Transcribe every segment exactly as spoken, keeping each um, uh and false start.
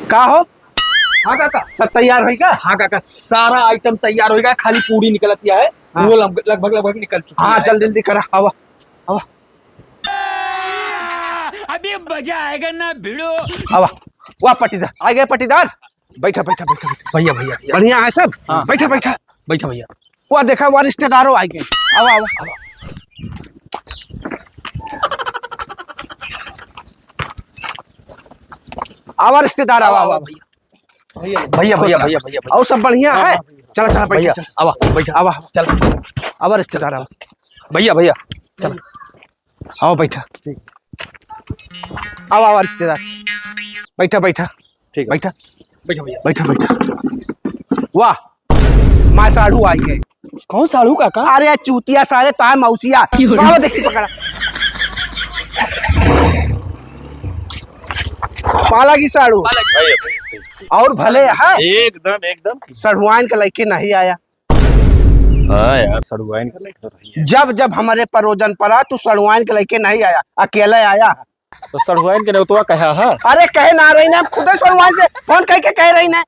का हो? हाँ काका। सब तैयार होइगा? हाँ काका, सारा item तैयार होइगा, खाली पूड़ी निकलतिया है। हाँ। वो लग-, लगभग, लगभग निकल चुकी हाँ, है। जल्दी, जल्दी करा, आवा, आवा। अभी मजा आएगा ना भिड़ो। आवा, वाह पट्टीदार, आ गए पट्टीदार। बैठा, बैठा, बैठा, बैठा। भैया, भैया, भैया। बढ़िया है सब? हाँ। बैठा, बैठा। बैठा भैया। वाह, देखा, वाह, रिश्तेदारों आ गए। आवा, आवा, आवा। आवा रिश्तेदार, आवा, आवा, आवा। भैया। भैया, भैया, खुश भैया, रहो। भैया, भैया। और सब बढ़िया हाँ, है? हाँ, भैया। चला, चला, बैठा, भैया, चला। आवा, बैठा, आवा, चला। आवा रिश्तेदार, आवा। भैया, भैया, चला। आवा, बैठा। ठीक। आवा, आवा रिश्तेदार। बैठा, बैठा। ठीक है। बैठा। बैठा भैया। बैठा, बैठा। वाह, माय साढ़ू आई है। कौन साढ़ू काका? अरे चूतिया सारे, तार मौसिया। की हो रहा? बाबा देखी पकड़ा। पाला की साढ़ू। भैया, भैया, भैया। और भले है। एकदम, एकदम। सढ़ुआइन के लइके नहीं आया। हाँ यार, सढ़ुआइन के लइके तो नहीं आया। जब जब हमरे परोजन परा, तू सढ़ुआइन के लइके नहीं आया, अकेले आया। तो सढ़ुआइन के नेवतवा कहा है? अरे कहे ना रही ना, हम खुदे सढ़ुआइन से फोन करके कह रही ना।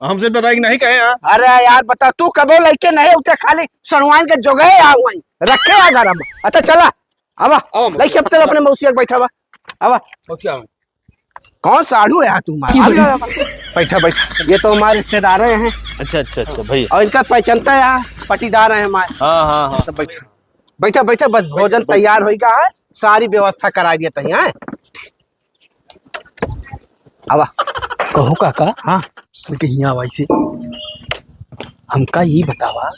हमसे बताई कि नहीं कहे हैं? अरे यार बता, तू कबो लइके नहीं उठे, खाली सढ़ुआइन के जोगे आ हुई रखे आ घर में। अच्छा चला, आवा। आओ, लइके अब चल अपने मौसिया के बैठा बा। आवा। मौसिया, आवा। कौन साढ़ू है तू हमारा? की बोल रहा है? बैठा, बैठा। ये तो हमारे रिश्तेदार हैं। अच्छा, अच्छा, अच्छा, भैया। और इनका पहचानता है, पटीदार है हमारे। हाँ, हाँ, हाँ। तो बैठा। बैठा, बैठा, बस बैठा, भोजन बैठा। तैयार होइगा है, सारी व्यवस्था करा दिया तही है। आवा। कहो काका। हाँ। उनके हियाँ आवा इसे। हमका ई बतावा,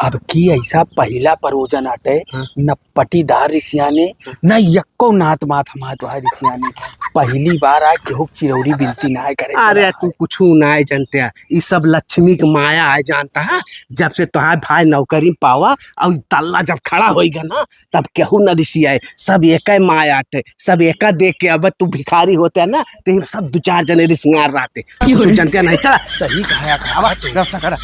अब की ऐसा पहिला परोजन आटे, हाँ। न पटीदार रिसियाने, हाँ। न यक्को नात मात हमार तोहार रिसियाने। पहली बार आए केहू चिरौरी बिनती ना करे। अरे, तू कुछ ना जानते है, ई सब लक्ष्मी के माया है, जानता है? जब से तोहार भाई नौकरी में पावा और तल्ला जब खड़ा होइगा ना, तब केहू न रिसियाए, सब एकै माय आटे, सब एका देख के। अब तू भिखारी होते ना, तो ये सब दो चार जने रिसियार रहते। क्यों तू रे? जानते नहीं, चला। सही कहा यार, आवा, व्यवस्था करा।